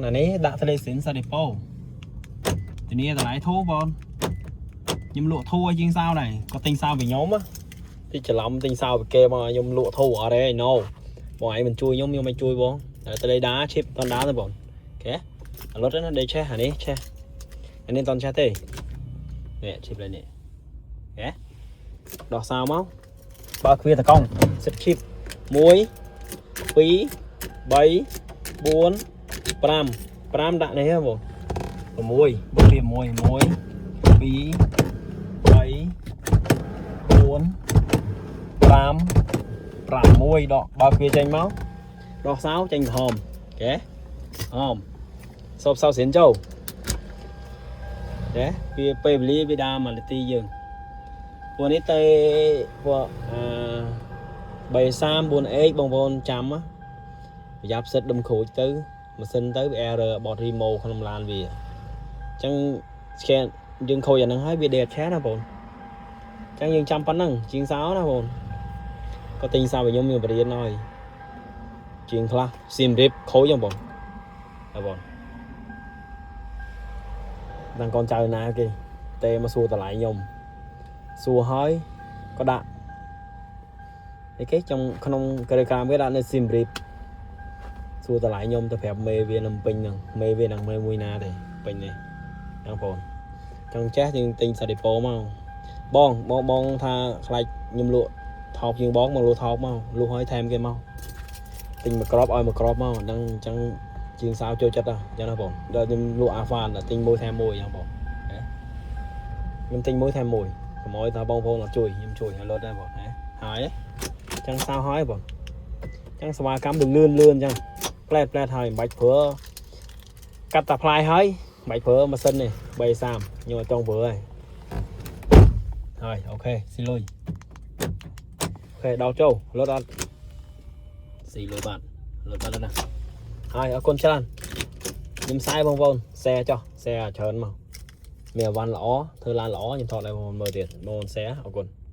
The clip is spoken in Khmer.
អានេះដាក់តេលេស៊ីនសាឌីប៉ូធានាតម្លៃធូរបងខ្ញុំលក់ធូរឲ្យជាងសោដែរគាត់ទិញសោពីខ្ញុំណាទីច្រឡំទិញសោពីគេមកឲ្យខ្ញុំលក់ធូរអត់ទេ no បងឯងមិនជួយខ្ញុំខ្ញុំមិនជួយបងតែតេលេដាឈីបតនដាទេបង OK អត់លត់ទេណាដេកឆេះអានេះឆេះអានេះតនឆេះទេនេះឈីបឡើយនេះ OK ដោះសោមកបើគ្វាតកង់សិតឈីប1 2 3 4 5 5ដាក់នេះហ៎បង6បើវា1 1 2 3 4 5 6ដកបើវាចេញមកដោះសោចេញក្រហម OK ហមសោបសោសិនចូលទេវាពេលវេលាវាដើរមួយនាទីយើងពួកនេះទៅពួកអឺ3 34 x បងប្អូនចាំណាប្រយ័ត្នសិតដុំក្រូចទៅម៉ាស៊ីនទៅវា error បត់ remote ក្នុងឡានវាអញ្ចឹង scan យើងខូចអាហ្នឹងហើយវា dead ឆេះណាបងអញ្ចឹងយើងចាំប៉ុណ្ណឹងជាងសោណាបងក៏ទិញសោឲ្យខ្ញុំមានបរៀនឲ្យជាងខ្លះសៀមរាបខូចហ្នឹងបងហើយបងដល់កូនចៅណាគេទេមកសួរតម្លៃខ្ញុំសួរហើយក៏ដាក់អីគេtrongក្នុង Telegram គេដាក់នៅសៀមរាបសួរតម្លៃខ្ញុំទៅប្រាប់មេវានៅពេញហ្នឹងមេវានឹងមេមួយណាទេពេញនេះបងប្អូនចង់ចេះយើងទិញសាឌីប៉ូមកបងបងបងថាខ្លាចខ្ញុំលក់ថោកជាងបងមកលក់ថោកមកលក់ហើយថែមគេមកទិញមួយក្របឲ្យមួយក្របមកហ្នឹងអញ្ចឹងជាងសៅចូលចិត្តហ៎អញ្ចឹងណាបងដល់ខ្ញុំលក់អាហ្វានទិញមួយថែមមួយអញ្ចឹងបងខ្ញុំទិញមួយថែមមួយកុំឲ្យថាបងប្អូនអត់ជួយខ្ញុំជួយឲ្យលត់ដែរបងហ៎ហើយអញ្ចឹងសៅហើយបងអញ្ចឹងសេវាកម្មវាលឿនលឿនអញ្ចឹងផ្លែតផ្លែតហើយមិនបាច់ប្រើកាត់តាផ្លាយហើយមិនបាច់ប្រើម៉ាស៊ីននេះ330ខ្ញុំអត់ចង់ប្រើហើយហើយ OK ស៊ីលុយ OK ដល់ចូលលត់អត់ស៊ីលុយបាទលត់បាត់ហើយណាហើយអរគុណច្រើនខ្ញុំផ្សាយបងប្អូន share ចុះ share ច្រើនមកមានអវ៉ាន់ល្អធ្វើឡានល្អខ្ញុំថតឲ្យបងប្អូនមើលទៀតបងប្អូន share អរគុណ។